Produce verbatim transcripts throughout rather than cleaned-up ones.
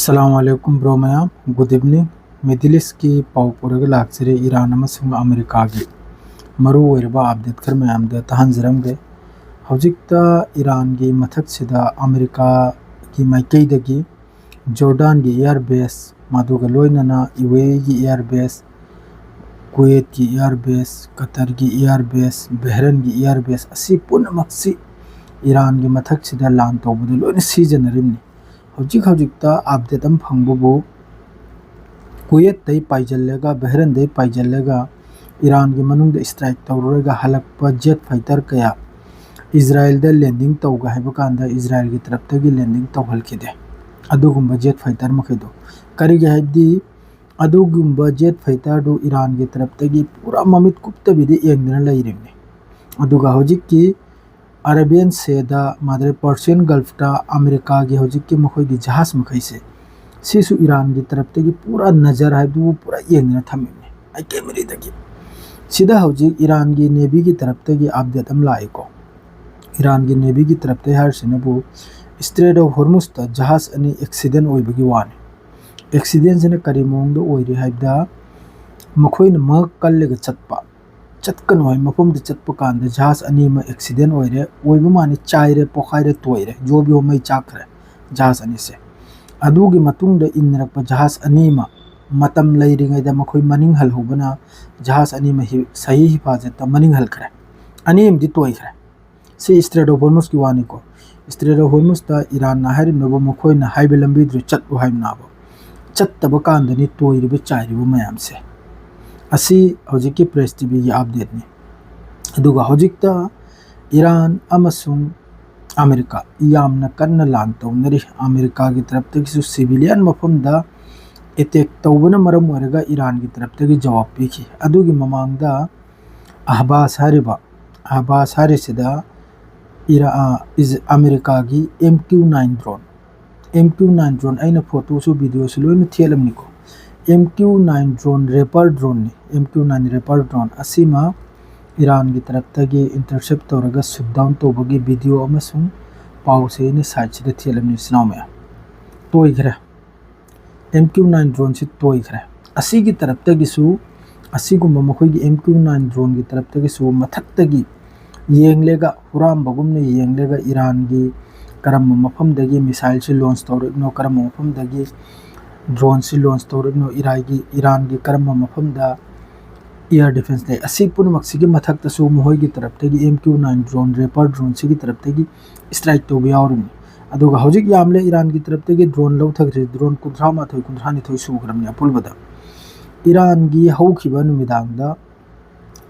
ꯑꯁꯂꯥꯃꯨ ꯑꯂꯥꯏꯀꯨꯝ bro ꯃꯌꯥꯝ, good evening. Middle ꯏꯁꯀꯤ ꯄꯥꯎ ꯄꯨꯔꯒ ꯂꯥꯛꯆꯔꯤ꯫ ꯏꯔꯥꯟ ꯑꯃꯁꯨꯡ ꯑꯃꯦꯔꯤꯀꯥꯒꯤ ꯃꯔꯨ ꯑꯣꯏꯔꯕ ꯑꯞꯗꯦꯠ ꯈꯔ ꯃꯌꯥꯝꯗ ꯇꯥꯍꯟꯖꯔꯝꯒꯦ꯫ ꯍꯧꯖꯤꯛꯇ ꯏꯔꯥꯟꯒꯤ ꯃꯊꯛꯁꯤꯗ ꯑꯃꯦꯔꯤꯀꯥꯒꯤ ꯃꯥꯏꯀꯩꯗꯒꯤ ꯖꯣꯔꯗꯥꯟꯒꯤ ꯏꯌꯥꯔ ꯕꯦꯁ, ꯃꯗꯨꯒ ꯂꯣꯏꯅꯅ ꯌꯨ ꯑꯦ ꯏꯒꯤ ꯏꯌꯥꯔ ꯕꯦꯁ, ꯀꯨꯋꯦꯠꯀꯤ ꯏꯌꯥꯔ ꯕꯦꯁ, ꯀꯇꯔꯒꯤ ꯏꯌꯥꯔ ꯕꯦꯁ, ꯕꯦꯍꯔꯟꯒꯤ ꯏꯌꯥꯔ ꯕꯦꯁ ꯑꯁꯤ ꯄꯨꯝꯅꯃꯛꯁꯤ ꯏꯔꯥꯟꯒꯤ ꯃꯊꯛꯁꯤꯗ ꯂꯥꯟ ꯇꯧꯕꯗ ꯂꯣꯏꯅ ꯁꯤꯖꯤꯟꯅꯔꯤꯕꯅꯤ꯫ ꯍꯧꯖꯤꯛ ꯍꯧꯖꯤꯛꯇ ꯑꯞꯗꯦꯠ ꯑꯃ ꯐꯪꯕꯕꯨ, ꯀꯨꯋꯦꯠꯇꯩ ꯄꯥꯏꯁꯤꯜꯂꯒ, ꯕꯦꯍꯔꯟꯗꯩ ꯄꯥꯏꯁꯤꯜꯂꯒ ꯏꯔꯥꯟꯒꯤ ꯃꯅꯨꯡꯗ ꯏꯁꯇ꯭ꯔꯥꯏꯛ ꯇꯧꯔꯨꯔꯒ ꯍꯜꯂꯛꯄ ꯖꯦꯠ ꯐꯥꯏꯇꯔ ꯀꯌꯥ ꯏꯖꯔꯥꯌꯦꯜꯗ ꯂꯦꯟꯗꯤꯡ ꯇꯧꯒꯦ ꯍꯥꯏꯕ ꯀꯥꯟꯗ ꯏꯖꯔꯥꯌꯦꯜꯒꯤ ꯇꯔꯞꯇꯒꯤ ꯂꯦꯟꯗꯤꯡ ꯇꯧꯍꯜꯈꯤꯗꯦ꯫ ꯑꯗꯨꯒꯨꯝꯕ ꯖꯦꯠ ꯐꯥꯏꯇꯔ ꯃꯈꯩꯗꯣ, ꯀꯔꯤꯒꯤ ꯍꯥꯏꯕꯗꯤ ꯑꯗꯨꯒꯨꯝꯕ ꯖꯦꯠ ꯐꯥꯏꯇꯔꯗꯨ ꯏꯔꯥꯟꯒꯤ ꯇꯔꯞꯇꯒꯤ ꯄꯨꯔꯥ ꯃꯃꯤꯠ ꯀꯨꯞꯇꯕꯤꯗ ꯌꯦꯡꯗꯅ ꯂꯩꯔꯤꯕꯅꯤ꯫ ꯑꯗꯨꯒ ꯍꯧꯖꯤꯛꯀꯤ ꯑꯔꯥꯕꯤꯌꯥꯟ ꯁꯦꯗ, ꯃꯥꯗꯔ ꯄꯔꯁꯤꯌꯥꯟ ꯒꯜꯐꯇ ꯑꯃꯦꯔꯤꯀꯥꯒꯤ ꯍꯧꯖꯤꯛꯀꯤ ꯃꯈꯣꯏꯒꯤ ꯖꯍꯥꯖ ꯃꯈꯩꯁꯦ, ꯁꯤꯁꯨ ꯏꯔꯥꯟꯒꯤ ꯇꯔꯞꯇꯒꯤ ꯄꯨꯔꯥ ꯅꯖꯔ ꯍꯥꯏꯕꯗꯨꯕꯨ ꯄꯨꯔꯥ ꯌꯦꯡꯗꯅ ꯊꯝꯃꯤꯕꯅꯤ ꯑꯥꯏ ꯀꯦꯃꯦꯔꯤꯗꯒꯤ꯫ ꯁꯤꯗ ꯍꯧꯖꯤꯛ ꯏꯔꯥꯟꯒꯤ ꯅꯦꯚꯤꯒꯤ ꯇꯔꯞꯇꯒꯤ ꯑꯞꯗꯦꯠ ꯑꯃ ꯂꯥꯛꯏꯀꯣ꯫ ꯏꯔꯥꯟꯒꯤ ꯅꯦꯚꯤꯒꯤ ꯇꯔꯞꯇꯒꯤ ꯍꯥꯏꯔꯤꯁꯤꯅꯕꯨ ꯏꯁꯇ꯭ꯔꯦꯠ ꯑꯣꯐ ꯍꯣꯔꯃꯨꯁꯇ ꯖꯍꯥꯖ ꯑꯅꯤ ꯑꯦꯛꯁꯤꯗꯦꯟ ꯑꯣꯏꯕꯒꯤ ꯋꯥꯅꯤ꯫ ꯑꯦꯛꯁꯤꯗꯦꯟꯁꯤꯅ ꯀꯔꯤ ꯃꯑꯣꯡꯗ ꯑꯣꯏꯔꯤ ꯍꯥꯏꯕꯗ, ꯃꯈꯣꯏꯅ ꯃꯉꯛ ꯀꯜꯂꯒ ꯆꯠꯄ, ꯆꯠꯀꯅꯨ ꯍꯥꯏ ꯃꯐꯝꯗ ꯆꯠꯄ ꯀꯥꯟꯗ ꯖꯍꯥꯖ ꯑꯅꯤ ꯑꯃ ꯑꯦꯛꯁꯤꯗꯦꯟ ꯑꯣꯏꯔꯦ, ꯑꯣꯏꯕ ꯃꯥꯅꯤ, ꯆꯥꯏꯔꯦ, ꯄꯣꯈꯥꯏꯔꯦ, ꯇꯣꯏꯔꯦ, ꯖꯣꯕꯤꯌꯣ ꯃꯩ ꯆꯥꯛꯈ꯭ꯔꯦ ꯖꯍꯥꯖ ꯑꯅꯤꯁꯦ꯫ ꯑꯗꯨꯒꯤ ꯃꯇꯨꯡꯗ ꯏꯟꯅꯔꯛꯄ ꯖꯍꯥꯖ ꯑꯅꯤ ꯑꯃ ꯃꯇꯝ ꯂꯩꯔꯤꯉꯩꯗ ꯃꯈꯣꯏ ꯃꯅꯤꯡ ꯍꯜꯍꯧꯕꯅ ꯖꯍꯥꯖ ꯑꯅꯤ ꯑꯃ ꯍꯤ-, ꯁꯍꯤ ꯍꯤꯐꯥꯖꯠꯇ ꯃꯅꯤꯡ ꯍꯜꯈ꯭ꯔꯦ, ꯑꯅꯤ ꯑꯃꯗꯤ ꯇꯣꯏꯈ꯭ꯔꯦ꯫ ꯁꯤ ꯏꯁꯇ꯭ꯔꯦꯠ ꯑꯣꯐ ꯍꯣꯔꯃꯨꯁꯀꯤ ꯋꯥꯅꯤꯀꯣ꯫ ꯏꯁꯇ꯭ꯔꯦꯠ ꯑꯣꯐ ꯍꯣꯔꯃꯨꯁꯇ ꯏꯔꯥꯟꯅ ꯍꯥꯏꯔꯤꯕꯅꯕꯨ ꯃꯈꯣꯏꯅ ꯍꯥꯏꯕ ꯂꯝꯕꯤꯗꯨꯗ ꯆꯠꯂꯨ ꯍꯥꯏꯕꯅꯕ, ꯆꯠꯇꯕ ꯀꯥꯟꯗꯅꯤ ꯇꯣꯏꯔꯤꯕ ꯆꯥꯏꯔꯤꯕ ꯃꯌꯥꯝꯁꯦ꯫ ꯑꯁꯤ ꯍꯧꯖꯤꯛꯀꯤ ꯄ꯭ꯔꯦꯁ ꯇꯤ ꯚꯤꯒꯤ ꯑꯞꯗꯦꯠꯅꯤ꯫ ꯑꯗꯨꯒ ꯍꯧꯖꯤꯛꯇ ꯏꯔꯥꯟ ꯑꯃꯁꯨꯡ ꯑꯃꯦꯔꯤꯀꯥ ꯌꯥꯝꯅ ꯀꯟꯅ ꯂꯥꯟ ꯇꯧꯅꯔꯤ꯫ ꯑꯃꯦꯔꯤꯀꯥꯒꯤ ꯇꯔꯞꯇꯒꯤꯁꯨ ꯁꯤꯚꯤꯂꯤꯌꯟ ꯃꯐꯝꯗ ꯑꯦꯇꯦꯛ ꯇꯧꯕꯅ ꯃꯔꯝ ꯑꯣꯏꯔꯒ ꯏꯔꯥꯟꯒꯤ ꯇꯔꯞꯇꯒꯤ ꯖꯋꯥꯕ ꯄꯤꯈꯤ꯫ ꯑꯗꯨꯒꯤ ꯃꯃꯥꯡꯗ ꯑꯍꯕꯥꯁ ꯍꯥꯏꯔꯤꯕ, ꯑꯍꯕꯥꯁ ꯍꯥꯏꯔꯤꯁꯤꯗ ꯏꯔꯥ-, ꯑ, ꯏꯖ-, ꯑꯃꯦꯔꯤꯀꯥꯒꯤ M Q nine drone, M Q nine drone ꯑꯩꯅ ꯐꯣꯇꯣꯁꯨ ꯚꯤꯗꯤꯑꯣꯁꯨ ꯂꯣꯏꯅ ꯊꯦꯠꯂꯝꯅꯤꯀꯣ꯫ M Q nine drone reaper ꯗ꯭ꯔꯣꯟꯅꯤ, M Q nine reaper drone ꯑꯁꯤꯃ ꯏꯔꯥꯟꯒꯤ ꯇꯔꯞꯇꯒꯤ ꯏꯟꯇꯔꯁꯦꯞ ꯇꯧꯔꯒ ꯁꯨꯠ ꯗꯥꯎꯟ ꯇꯧꯕꯒꯤ ꯚꯤꯗꯤꯑꯣ ꯑꯃꯁꯨꯡ ꯄꯥꯎꯁꯦ ꯑꯩꯅ ꯁꯥꯏꯠꯁꯤꯗ ꯊꯦꯠꯂꯝꯅꯤ, ꯏꯆꯤꯟ ꯏꯅꯥꯎ ꯃꯌꯥꯝ꯫ ꯇꯣꯏꯈ꯭ꯔꯦ꯫ ꯑꯦꯝ ꯀ꯭ꯌꯨ ꯅꯥꯏꯟ ꯗ꯭ꯔꯣꯟꯁꯤ ꯇꯣꯏꯈ꯭ꯔꯦ꯫ ꯑꯁꯤꯒꯤ ꯇꯔꯞꯇꯒꯤꯁꯨ, ꯑꯁꯤꯒꯨꯝꯕ ꯃꯈꯣꯏꯒꯤ ꯑꯦꯝ ꯀ꯭ꯌꯨ ꯅꯥꯏꯟ ꯗ꯭ꯔꯣꯟꯒꯤ ꯇꯔꯞꯇꯒꯤꯁꯨ ꯃꯊꯛꯇꯒꯤ ꯌꯦꯡꯂꯒ, ꯍꯨꯔꯥꯟꯕꯒꯨꯝꯅ ꯌꯦꯡꯂꯒ ꯏꯔꯥꯟꯒꯤ ꯀꯔꯝꯕ ꯃꯐꯝꯗꯒꯤ ꯃꯤꯁꯥꯏꯜꯁꯤ ꯂꯣꯟꯁ ꯇꯧꯔꯛꯏꯕꯅꯣ, ꯀꯔꯝꯕ ꯃꯐꯝꯗꯒꯤ ꯗ꯭ꯔꯣꯟꯁꯤ ꯂꯣꯟꯁ ꯇꯧꯔꯛꯏꯕꯅꯣ, ꯏꯔꯥꯏꯒꯤ, ꯏꯔꯥꯟꯒꯤ ꯀꯔꯝꯕ ꯃꯐꯝꯗ ꯏꯌꯥꯔ ꯗꯤꯐꯦꯟꯁ ꯂꯩ꯫ ꯑꯁꯤ ꯄꯨꯝꯅꯃꯛꯁꯤꯒꯤ ꯃꯊꯛꯇꯁꯨ ꯃꯈꯣꯏꯒꯤ ꯇꯔꯞꯇꯒꯤ M Q nine drone, reaper ꯗ꯭ꯔꯣꯟꯁꯤꯒꯤ ꯇꯔꯞꯇꯒꯤ ꯏꯁꯇ꯭ꯔꯥꯏꯛ ꯇꯧꯕ ꯌꯥꯎꯔꯤꯕꯅꯤ꯫ ꯑꯗꯨꯒ ꯍꯧꯖꯤꯛ ꯌꯥꯝꯂꯦ ꯏꯔꯥꯟꯒꯤ ꯇꯔꯞꯇꯒꯤ ꯗ꯭ꯔꯣꯟ ꯂꯧꯊꯈ꯭ꯔꯦ, ꯗ꯭ꯔꯣꯟ ꯀꯨꯟꯊ꯭ꯔꯥ ꯃꯥꯊꯣꯏ, ꯀꯨꯟꯊ꯭ꯔꯥ ꯅꯤꯊꯣꯏ ꯁꯨꯈ꯭ꯔꯕꯅꯤ ꯑꯄꯨꯟꯕꯗ꯫ ꯏꯔꯥꯟꯒꯤ ꯍꯧꯈꯤꯕ ꯅꯨꯃꯤꯗꯥꯡꯗ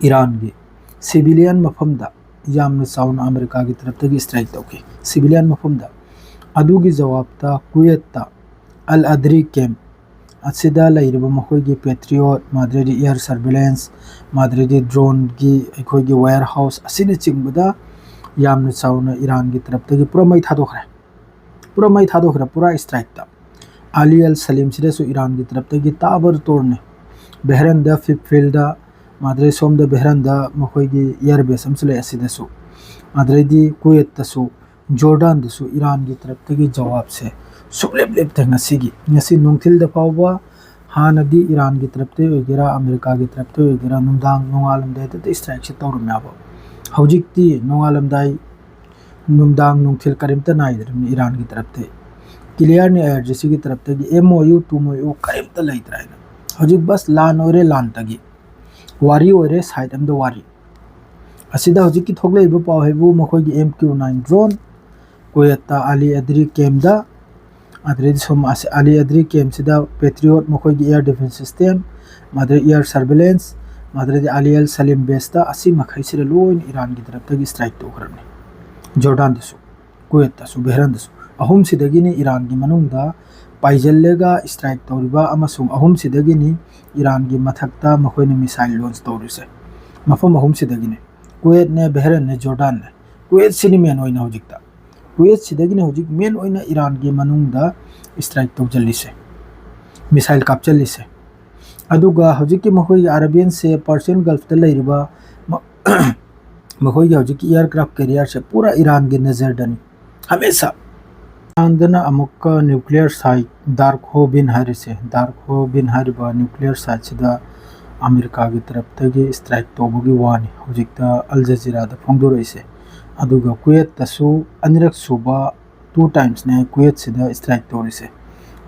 ꯏꯔꯥꯟꯒꯤ ꯁꯤꯚꯤꯂꯤꯌꯟ ꯃꯐꯝꯗ ꯌꯥꯝꯅ ꯆꯥꯎꯅ ꯑꯃꯦꯔꯤꯀꯥꯒꯤ ꯇꯔꯞꯇꯒꯤ ꯏꯁꯇ꯭ꯔꯥꯏꯛ ꯇꯧꯈꯤ꯫ ꯁꯤꯚꯤꯂꯤꯌꯟ ꯃꯐꯝꯗ꯫ ꯑꯗꯨꯒꯤ ꯖꯋꯥꯕꯇ ꯀꯨꯋꯦꯠꯇ ꯑꯜ ꯑꯗ꯭ꯔꯤ ꯀꯦꯝ ꯑꯁꯤꯗ ꯂꯩꯔꯤꯕ ꯃꯈꯣꯏꯒꯤ ꯄꯦꯇ꯭ꯔꯤꯌꯣꯠ, ꯃꯥꯗ꯭ꯔꯦꯗꯤ ꯏꯌꯥꯔ ꯁꯔꯚꯤꯂꯦꯟꯁ, ꯃꯥꯗ꯭ꯔꯦꯗꯤ ꯗ꯭ꯔꯣꯟꯒꯤ ꯑꯩꯈꯣꯏꯒꯤ ꯋꯦꯌꯔ ꯍꯥꯎꯁ ꯑꯁꯤꯅꯆꯤꯡꯕꯗ ꯌꯥꯝꯅ ꯆꯥꯎꯅ ꯏꯔꯥꯟꯒꯤ ꯇꯔꯞꯇꯒꯤ ꯄꯨꯔꯥ ꯃꯩ ꯊꯥꯗꯣꯛꯈ꯭ꯔꯦ꯫ ꯄꯨꯔꯥ ꯃꯩ ꯊꯥꯗꯣꯛꯈ꯭ꯔꯦ, ꯄꯨꯔꯥ ꯏꯁꯇ꯭ꯔꯥꯏꯛꯇ꯫ ꯑꯂꯤ ꯑꯜ ꯁꯂꯤꯝꯁꯤꯗꯁꯨ ꯏꯔꯥꯟꯒꯤ ꯇꯔꯞꯇꯒꯤ ꯇꯥꯕꯔ ꯇꯣꯔꯅꯤ꯫ ꯕꯦꯍꯔꯟꯗ ꯐꯤꯞ ꯐꯤꯜꯗ, ꯃꯥꯗ꯭ꯔꯦ ꯁꯣꯝꯗ ꯕꯦꯍꯔꯟꯗ ꯃꯈꯣꯏꯒꯤ ꯏꯌꯥꯔ ꯕꯦꯁ ꯑꯃꯁꯨ ꯂꯩ, ꯑꯁꯤꯗꯁꯨ꯫ ꯑꯗꯩꯗꯤ ꯀꯨꯋꯦꯠꯇꯁꯨ, ꯖꯣꯔꯗꯥꯟꯗꯁꯨ ꯏꯔꯥꯟꯒꯤ ꯇꯔꯞꯇꯒꯤ ꯖꯋꯥꯕꯁꯦ ꯁꯨꯡꯂꯦꯞ ꯂꯦꯞꯇꯦ꯫ ꯉꯁꯤꯒꯤ, ꯉꯁꯤ ꯅꯨꯡꯊꯤꯜꯗ ꯐꯥꯎꯕ ꯍꯥꯟꯅꯗꯤ ꯏꯔꯥꯟꯒꯤ ꯇꯔꯞꯇꯩ ꯑꯣꯏꯒꯦꯔꯥ, ꯑꯃꯦꯔꯤꯀꯥꯒꯤ ꯇꯔꯞꯇꯩ ꯑꯣꯏꯒꯦꯔꯥ, ꯅꯨꯡꯗꯥꯡ ꯅꯣꯡꯉꯥꯜꯂꯝꯗꯥꯏꯗ ꯏꯁꯇ꯭ꯔꯥꯏꯛꯁꯦ ꯇꯧꯔꯝꯃꯦꯕ꯫ ꯍꯧꯖꯤꯛꯇꯤ ꯅꯣꯡꯉꯥꯜꯂꯝꯗꯥꯏ, ꯅꯨꯡꯗꯥꯡ ꯅꯨꯡꯊꯤꯜ ꯀꯔꯤꯝꯇ ꯅꯥꯏꯗ꯭ꯔꯕꯅꯤ ꯏꯔꯥꯟꯒꯤ ꯇꯔꯞꯇꯩ꯫ ꯀ꯭ꯂꯤꯌꯥꯔꯅꯤ ꯑꯥꯏ ꯑꯥꯔ ꯖꯤ ꯁꯤꯒꯤ ꯇꯔꯞꯇꯒꯤ ꯑꯦꯝ ꯑꯣ ꯌꯨ, ꯇꯨ ꯑꯣ ꯌꯨ ꯀꯔꯤꯝꯇ ꯂꯩꯇ꯭ꯔꯦ ꯍꯥꯏꯅ꯫ ꯍꯧꯖꯤꯛ ꯕꯁ ꯂꯥꯟ ꯑꯣꯏꯔꯦ, ꯂꯥꯟꯇꯒꯤ ꯋꯥꯔꯤ ꯑꯣꯏꯔꯦ, ꯁꯥꯏꯠ ꯑꯃꯗ ꯋꯥꯔꯤ꯫ ꯑꯁꯤꯗ ꯍꯧꯖꯤꯛꯀꯤ ꯊꯣꯛꯂꯛꯏꯕ ꯄꯥꯎ ꯍꯥꯏꯕꯨ ꯃꯈꯣꯏꯒꯤ ꯑꯦꯝ ꯀ꯭ꯌꯨ ꯅꯥꯏꯟ ꯗ꯭ꯔꯣꯟ, ꯀꯨꯋꯦꯠꯇ ꯑꯂꯤ ꯑꯗ꯭ꯔꯤ ꯀꯦꯝꯗ, ꯑꯗꯨꯗꯩꯗꯤ ꯁꯣꯝ ꯑꯁ-, ꯑꯂꯤ ꯑꯗ꯭ꯔꯤ ꯀꯦꯝꯁꯤꯗ ꯄꯦꯇ꯭ꯔꯤꯌꯣꯠ ꯃꯈꯣꯏꯒꯤ ꯏꯌꯥꯔ ꯗꯤꯐꯦꯟꯁ ꯁꯤꯁꯇꯦꯝ, ꯃꯗꯨꯗꯩ ꯏꯌꯥꯔ ꯁꯔꯚꯤꯂꯦꯟꯁ, ꯃꯗꯨꯗꯩꯗꯤ ꯑꯂꯤ ꯑꯜ ꯁꯂꯤꯝ ꯕꯦꯁꯇ, ꯑꯁꯤ ꯃꯈꯩꯁꯤꯗ ꯂꯣꯏꯅ ꯏꯔꯥꯟꯒꯤ ꯇꯔꯞꯇꯒꯤ ꯏꯁꯇ꯭ꯔꯥꯏꯛ ꯇꯧꯈ꯭ꯔꯕꯅꯤ꯫ ꯖꯣꯔꯗꯥꯟꯗꯁꯨ, ꯀꯨꯋꯦꯠꯇꯁꯨ, ꯕꯦꯍꯔꯟꯗꯁꯨ꯫ ꯑꯍꯨꯝꯁꯤꯗꯒꯤꯅꯤ ꯏꯔꯥꯟꯒꯤ ꯃꯅꯨꯡꯗ ꯄꯥꯏꯁꯤꯜꯂꯒ ꯏꯁꯇ꯭ꯔꯥꯏꯛ ꯇꯧꯔꯤꯕ ꯑꯃꯁꯨꯡ ꯑꯍꯨꯝꯁꯤꯗꯒꯤꯅꯤ ꯏꯔꯥꯟꯒꯤ ꯃꯊꯛꯇ ꯃꯈꯣꯏꯅ ꯃꯤꯁꯥꯏꯜ ꯂꯣꯟꯁ ꯇꯧꯔꯤꯁꯦ꯫ ꯃꯐꯝ ꯑꯍꯨꯝꯁꯤꯗꯒꯤꯅꯤ꯫ ꯀꯨꯋꯦꯠꯅꯦ, ꯕꯦꯍꯔꯟꯅꯦ, ꯖꯣꯔꯗꯥꯟꯅꯦ꯫ ꯀꯨꯋꯦꯠꯁꯤꯅꯤ ꯃꯦꯟ ꯑꯣꯏꯅ ꯍꯧꯖꯤꯛꯇ꯫ ꯀꯨꯋꯦꯠꯁꯤꯗꯒꯤꯅꯤ ꯍꯧꯖꯤꯛ ꯃꯦꯟ ꯑꯣꯏꯅ ꯏꯔꯥꯟꯒꯤ ꯃꯅꯨꯡꯗ ꯏꯁꯇ꯭ꯔꯥꯏꯛ ꯇꯧꯁꯤꯜꯂꯤꯁꯦ, ꯃꯤꯁꯥꯏꯜ ꯀꯥꯞꯁꯤꯜꯂꯤꯁꯦ꯫ ꯑꯗꯨꯒ ꯍꯧꯖꯤꯛꯀꯤ ꯃꯈꯣꯏꯒꯤ ꯑꯔꯥꯕꯤꯌꯟꯁꯦ, ꯄꯥꯔꯁꯤꯌꯟ ꯒꯜꯐꯇ ꯂꯩꯔꯤꯕ ꯃ-, ꯃꯈꯣꯏꯒꯤ ꯍꯧꯖꯤꯛꯀꯤ ꯏꯌꯥꯔꯀ꯭ꯔꯥꯐ ꯀꯦꯔꯤꯌꯔꯁꯦ ꯄꯨꯔꯥ ꯏꯔꯥꯟꯒꯤ ꯅꯖꯔꯗꯅꯤ꯫ ꯍꯃꯦꯁꯥ ꯏꯔꯥꯟꯗꯅ ꯑꯃꯨꯛꯀ nuclear site ꯗꯥꯔꯛ ꯍꯣꯕꯤꯟ ꯍꯥꯏꯔꯤꯁꯦ, ꯗꯥꯔꯛ ꯍꯣꯕꯤꯟ ꯍꯥꯏꯔꯤꯕ nuclear site ꯁꯤꯗ ꯑꯃꯦꯔꯤꯀꯥꯒꯤ ꯇꯔꯞꯇꯒꯤ strike ꯇꯧꯕꯒꯤ ꯋꯥꯅꯤ꯫ ꯍꯧꯖꯤꯛꯇ ꯑꯜ ꯖꯖꯤꯔꯥꯗ ꯐꯣꯡꯗꯣꯔꯛꯏꯁꯦ꯫ ꯑꯗꯨꯒ ꯀꯨꯋꯦꯠꯇꯁꯨ ꯑꯅꯤꯔꯛ ꯁꯨꯕ two times ꯅꯦ ꯀꯨꯋꯦꯠꯁꯤꯗ strike ꯇꯧꯔꯤꯁꯦ꯫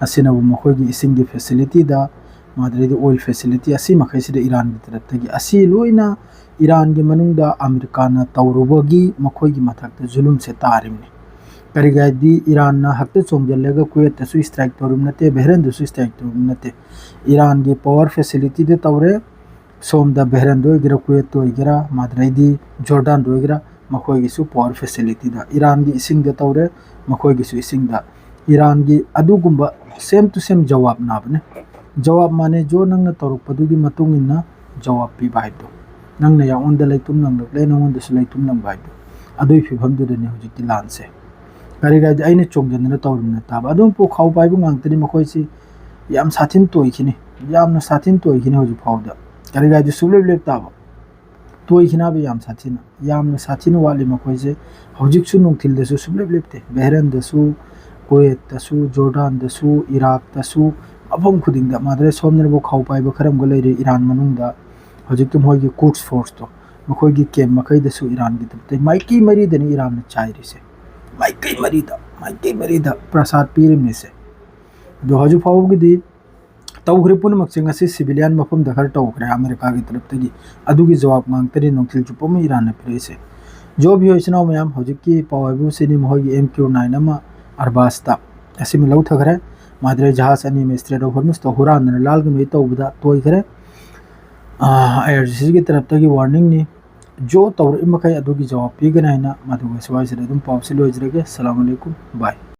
ꯑꯁꯤꯅꯕꯨ ꯃꯈꯣꯏꯒꯤ ꯏꯁꯤꯡꯒꯤ facility ꯗ, ꯃꯥꯗꯔꯩꯗꯤ oil facility, ꯑꯁꯤ ꯃꯈꯩꯁꯤꯗ ꯏꯔꯥꯟꯒꯤ ꯇꯔꯞꯇꯒꯤ, ꯑꯁꯤ ꯂꯣꯏꯅ ꯏꯔꯥꯟꯒꯤ ꯃꯅꯨꯡꯗ ꯑꯃꯦꯔꯤꯀꯥꯅ ꯇꯧꯔꯨꯕꯒꯤ ꯃꯈꯣꯏꯒꯤ ꯃꯊꯛꯇ ꯖꯨꯂꯨꯝꯁꯦ ꯇꯥꯔꯤꯕꯅꯤ꯫ ꯀꯔꯤꯒꯤ ꯍꯥꯏꯗꯤ ꯏꯔꯥꯟꯅ ꯍꯛꯇ ꯆꯣꯡꯁꯤꯜꯂꯒ ꯀꯨꯋꯦꯠꯇꯁꯨ strike ꯇꯧꯔꯤꯕ ꯅꯠꯇꯦ, ꯕꯍꯔꯦꯟꯗꯁꯨ strike ꯇꯧꯔꯤꯕ ꯅꯠꯇꯦ꯫ ꯏꯔꯥꯟꯒꯤ power facility ꯗ ꯇꯧꯔꯦ, ꯁꯣꯝꯗ ꯕꯍꯔꯦꯟꯗ ꯑꯣꯏꯒꯦꯔꯥ, ꯀꯨꯋꯦꯠꯇ ꯑꯣꯏꯒꯦꯔꯥ, ꯃꯥꯗꯔꯩꯗꯤ ꯖꯣꯔꯗꯥꯟꯗ ꯑꯣꯏꯒꯦꯔꯥ, ꯃꯈꯣꯏꯒꯤꯁꯨ power facility ꯗ꯫ ꯏꯔꯥꯟꯒꯤ ꯏꯁꯤꯡꯗ ꯇꯧꯔꯦ, ꯃꯈꯣꯏꯒꯤꯁꯨ ꯏꯁꯤꯡꯗ꯫ ꯏꯔꯥꯟꯒꯤ ꯑꯗꯨꯒꯨꯝꯕ same to same ꯖꯋꯥꯕ ꯅꯥꯕꯅꯦ꯫ ꯖꯋꯥꯕ ꯃꯥꯅꯦ, ꯖꯣ, ꯅꯪꯅ ꯇꯧꯔꯛꯄꯗꯨꯒꯤ ꯃꯇꯨꯡ ꯏꯟꯅ ꯖꯋꯥꯕ ꯄꯤꯕ ꯍꯥꯏꯕꯗꯣ꯫ ꯅꯪꯅ ꯌꯥꯉꯣꯟꯗ ꯂꯩꯇꯨꯝ ꯂꯪꯂꯛꯂꯦ, ꯅꯉꯣꯟꯗꯁꯨ ꯂꯩꯇꯨꯝ ꯂꯪꯕ ꯍꯥꯏꯕꯗꯣ꯫ ꯑꯗꯨꯒꯤ ꯐꯤꯕꯝꯗꯨꯗꯅꯤ ꯍꯧꯖꯤꯛꯇꯤ ꯂꯥꯟꯁꯦ꯫ ꯀꯔꯤꯒꯤ ꯍꯥꯏꯗꯤ ꯑꯩꯅ ꯆꯣꯡꯁꯤꯟꯗꯅ ꯇꯧꯔꯤꯕ ꯅꯠꯇꯕ꯫ ꯑꯗꯨꯝ ꯄꯣꯈꯥꯎ ꯄꯥꯏꯕ ꯉꯥꯛꯇꯅꯤ ꯃꯈꯣꯏꯁꯤ꯫ ꯌꯥꯝ ꯁꯥꯊꯤꯅ ꯇꯣꯏꯈꯤꯅꯤ, ꯌꯥꯝꯅ ꯁꯥꯊꯤꯅ ꯇꯣꯏꯈꯤꯅꯤ ꯍꯧꯖꯤꯛ ꯐꯥꯎꯗ꯫ ꯀꯔꯤꯒꯤ ꯍꯥꯏꯗꯤ ꯁꯨꯡꯂꯦꯞ ꯂꯦꯞꯇꯕ꯫ ꯇꯣꯏꯈꯤꯅꯕ ꯌꯥꯝ ꯁꯥꯊꯤꯅ, ꯌꯥꯝꯅ ꯁꯥꯊꯤꯅ ꯋꯥꯠꯂꯤ ꯃꯈꯣꯏꯁꯦ꯫ ꯍꯧꯖꯤꯛꯁꯨ ꯅꯨꯡꯊꯤꯜꯗꯁꯨ ꯁꯨꯡꯂꯦꯞ ꯂꯦꯞꯇꯦ꯫ ꯕꯍꯔꯦꯟꯗꯁꯨ, ꯀꯨꯋꯦꯠꯇꯁꯨ, ꯖꯣꯔꯗꯥꯟꯗꯁꯨ, ꯏꯔꯥꯛꯇꯁꯨ, ꯃꯐꯝ ꯈꯨꯗꯤꯡꯗ꯫ ꯃꯥꯗꯔꯦ ꯁꯣꯝꯗꯅꯕꯨ ꯈꯥꯎ ꯄꯥꯏꯕ ꯈꯔ ꯑꯃꯒ ꯂꯩꯔꯦ ꯏꯔꯥꯟ ꯃꯅꯨꯡꯗ꯫ ꯍꯧꯖꯤꯛꯇꯤ ꯃꯈꯣꯏꯒꯤ ꯀꯨꯠꯁ ꯐꯣꯔꯁꯇꯣ, ꯃꯈꯣꯏꯒꯤ ꯀꯦꯝ ꯃꯈꯩꯗꯁꯨ ꯏꯔꯥꯟꯒꯤ ꯇꯔꯞꯇ ꯃꯥꯏꯀꯩ ꯃꯔꯤꯗꯅꯤ ꯏꯔꯥꯟꯅ ꯆꯥꯏꯔꯤꯁꯦ꯫ ꯃꯥꯏꯀꯩ ꯃꯔꯤꯗ, ꯃꯥꯏꯀꯩ ꯃꯔꯤꯗ ꯄ꯭ꯔꯁꯥꯗ ꯄꯤꯔꯤꯕꯅꯤꯁꯦ꯫ ꯑꯗꯣ ꯍꯧꯖꯤꯛ ꯐꯥꯎꯕꯒꯤꯗꯤ ꯇꯧꯈ꯭ꯔꯦ ꯄꯨꯝꯅꯃꯛꯁꯦ꯫ ꯉꯁꯤ civilian ꯃꯐꯝꯗ ꯈꯔ ꯇꯧꯈ꯭ꯔꯦ ꯑꯃꯦꯔꯤꯀꯥꯒꯤ ꯇꯔꯞꯇꯒꯤ꯫ ꯑꯗꯨꯒꯤ ꯖꯋꯥꯕ ꯉꯥꯛꯇꯅꯤ ꯅꯨꯡꯊꯤꯜ ꯆꯨꯞꯄ ꯑꯃ ꯏꯔꯥꯟꯅ ꯄꯤꯔꯛꯏꯁꯦ꯫ ꯖꯣ ꯚꯤ ꯏꯆꯤꯟ ꯏꯅꯥꯎ ꯃꯌꯥꯝ, ꯍꯧꯖꯤꯛꯀꯤ ꯄꯥꯎ ꯍꯥꯏꯕꯨ ꯁꯤꯅꯤ, ꯃꯈꯣꯏꯒꯤ ꯑꯦꯝ ꯀ꯭ꯌꯨ ꯅꯥꯏꯟ ꯑꯃ ꯑꯔꯕꯥꯁꯇ ꯑꯁꯤꯃ ꯂꯧꯊꯈ꯭ꯔꯦ꯫ ꯃꯥꯗ꯭ꯔꯦ ꯖꯍꯥꯖ ꯑꯅꯤ ꯑꯃ ꯏꯁꯇ꯭ꯔꯦꯠ ꯑꯣꯐ ꯍꯣꯔꯃꯨꯁꯇ ꯍꯨꯔꯥꯟꯗꯅ ꯂꯥꯜꯒꯅꯨ ꯇꯧꯕꯗ ꯇꯣꯏꯈ꯭ꯔꯦ꯫ ꯑꯥꯏ ꯑꯥꯔ ꯖꯤ ꯁꯤꯒꯤ ꯇꯔꯞꯇꯒꯤ ꯋꯥꯔꯅꯤꯡꯅꯤ꯫ ꯖꯣ ꯇꯧꯔꯛꯏ ꯃꯈꯩ ꯑꯗꯨꯒꯤ ꯖꯋꯥꯕ ꯄꯤꯒꯅꯤ ꯍꯥꯏꯅ ꯃꯗꯨꯒ ꯁ꯭ꯋꯥꯏꯁꯤꯗ ꯑꯗꯨꯝ ꯄꯥꯎꯁꯤ ꯂꯣꯏꯖꯔꯒꯦ꯫ ꯑꯁꯂꯥꯃꯨ ꯑꯂꯩꯀꯨꯝ꯫ ꯕꯥꯏ꯫